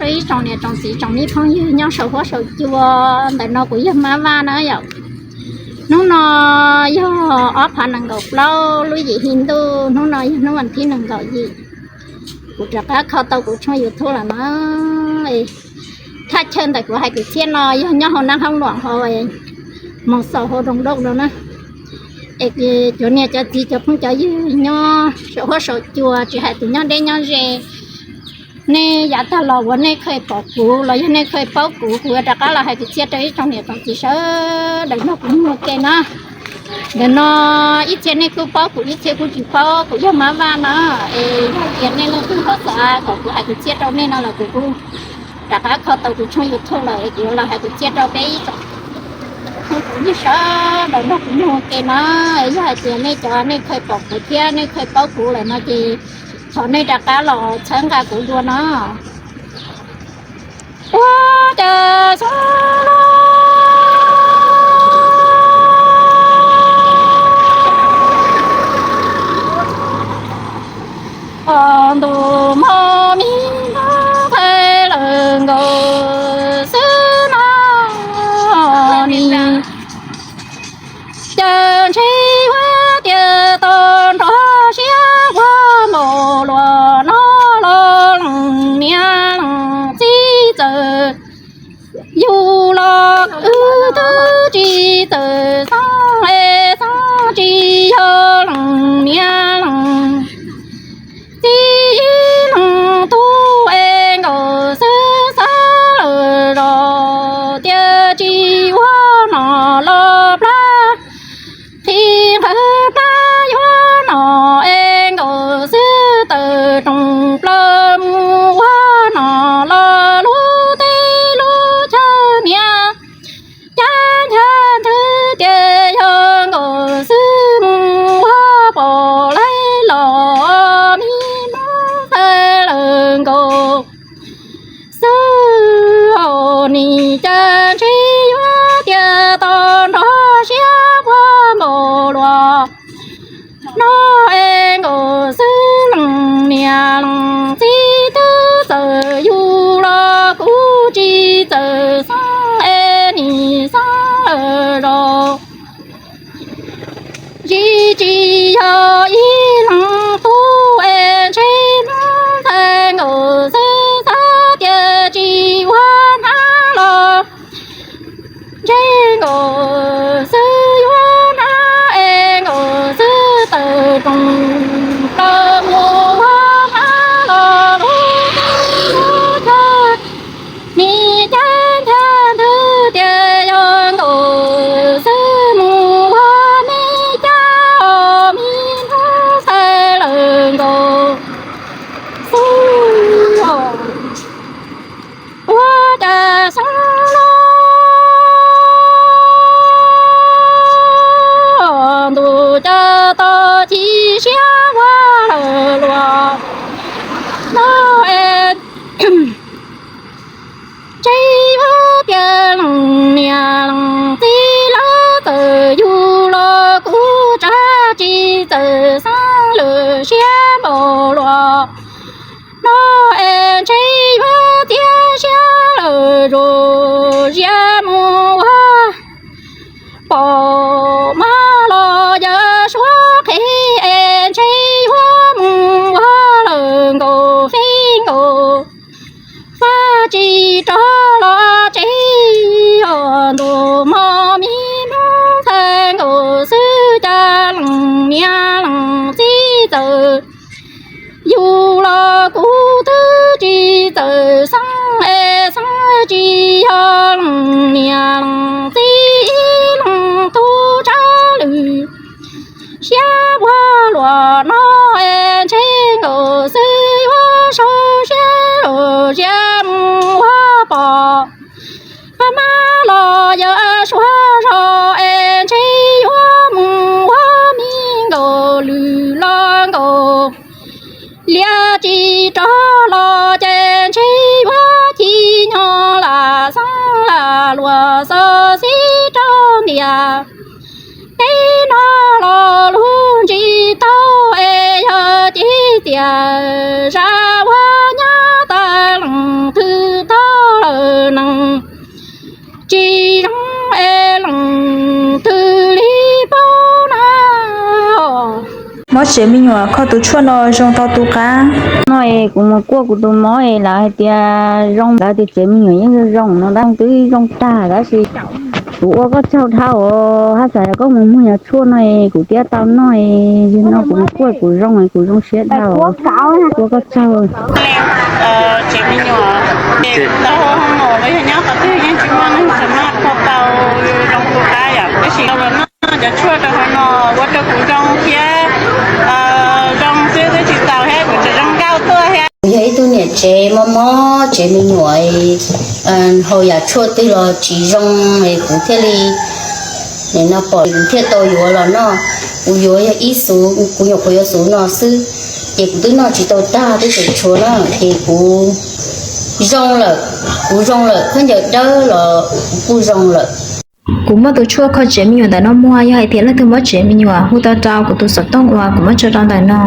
Rau ib tsoom niam tsoom txiv tsoom me phooj ywg nyob saum huab saum cua, ntawm no kuv yog Mab Vaj na yom. Hnub no yog ob phav nees nkaum plaub lub yim hli ntuj, hnub no yog hnub vas thib nees nkaum yim. Kuv rov qab kho tau kuv tshooj YouTube lawm na. Thaj chaw ntawm kuv hais kwv txhiaj no yog nyob hauv Nab Hab Luam hauv Moos Xaus hauv Doos Dooj no na. Es cov niam cov txiv cov phooj cov ywg nyob saum huab saum cua, tsis hais tus nyob deb nyob ze, nej yav tag los uas nej kheev pom kuv los yog nej kheev paub kuv, kuv yuav rov qab los hais kwv txhiaj rau ib tsoom niam tsoom txiv sawv daws nrog kuv mloog ua ke na. Ntawm no ib txhia nej kuj paub kuv, ib txhia kuj tsis paub kuv yog Mab Vaj no. Es yog hais tias nej leej twg ho xav kom kuv hais kwv txhiaj rau nej no los kuv kuj rov qab kho tau kuv tshooj YouTube lawm es kuv yuav los hais kwv txhiaj rau peb ib tsoom phooj ywg sawv daws nrog kuv mloog ua ke na. Yog hais tias nej cov nej kheev pom kuv thiab nej kheev paub kuv lawm no ces thov nej rov qab los txhawb nqa kuv dua no. Ua cas xyoo no ntuj hmo me nthav lawm nkaus xwb no ni. Cas ntshe ua tias tau nrog siab ua npaum luaj no los leej niam leej txiv txawm yug los wb twb tsis txawm xeeb es xeeb tsis yog leej niam leej txiv ib leeg tub es nkaus xwb xav lawm zos tias tsis ua nom los plab qhi nqawd plab yuav nom es nkaus xwb tawm rooj plaws mus ua nom los lub teb lub chaw niam cas ncha nthwv tias yog nkaus xwb mus ua pom laib los me nthav lawm nkaus xwb os ni. Cas ntshe yuav tias tau nrog siab ua npaum luaj no es nkaus xwb leej niam leej txiv twb txawm yug los kuv tsis txawm xeeb es nim xeeb lawm zos. Tsis tsis yog ib leeg tub es ntshe hnub ntxhais nkaus xwb xav tias tsis ua hnab los ntshe nkaus xwb yuav hnab es nkaus xwb tawm rooj plaws mus ua hnab los lub teb lub chaw ni cas ncha nthwv tias yog nkaus xwb mus ua me cas os me hnub ntxhais lawm nkaus xwb os. Ua cas xyoo no ntuj cas tau ci siab ua lawm luaj no es ntshe yuav tias leej niam leej txiv lawv txawm yug los kuv tsam tsis txawm xeeb lwm siab npaum luaj no es ntshe yuav txiav siab lawm zos ziab mus ua pom mab los yawm suav qhev es ntshe yuav mus ua lawm nkaus feb nkaus fab tsis rov los tsev os. Ntuj hmo me hnub ntxhais nkaus xwb cas leej niam leej txiv txawm yug los kuv twb tsis txawm xeeb es xeeb tsis yog leej niam leej txiv ib leeg tub tsam lwm siab ua luaj no es ntshe nkaus xwb yuav sau siab los ziab mus ua pom Mob tsev me nyuam, koj tus tshuaj no zoo tau tu qab. No es kuv mus kuaj kuv tus mob es lawv hais tias zoo, lawv tias tsev me nyuam yeej zoo zoo no, twb zoo tag tab sis kuv ua koj tsaug dhau os, haj xav yog koj mus muag yog tshuaj no es kuv thiaj tau noj es, yog no kuv mus kuaj kuv zoo es kuv zoo siab dhau. Ua koj tsaug. Tsev me nyuam, tau hauv no los yog nyob qhov twg yeej tsis muaj neeg sawv maj kho tau zoo tu qab yom, tab sis tau los noj cov tshuaj rau hauv no ua rau kuv zoo thiab zoo xwb, twb tsis txaus thiab kuv tseem zoo nkauj tuaj thiab. Kuv yog ib tug niam tsev mob mob tsev me nyuam, haus yam tshuaj twg los tsis zoo es kuv thiaj li, nim no pom kuv thiaj tau yuav los noj. Kuv yuav yog ib xuv, kuv nyuam qhuav yuav xuv no xwb, ces kuv twb noj tsis tau tag twb tseem tshuav na, ces kuv zoo lawm, kuv zoo lawm, khaub ncaws dawb los kuv kuj zoo lawm. Kuv muab tus tshuaj kho tsev me nyuam ntawm no muag, yog hais tias leej twg mob tsev me nyuam hu tau rau kuv tus xov tooj uas kuv muab tso rau ntawm no.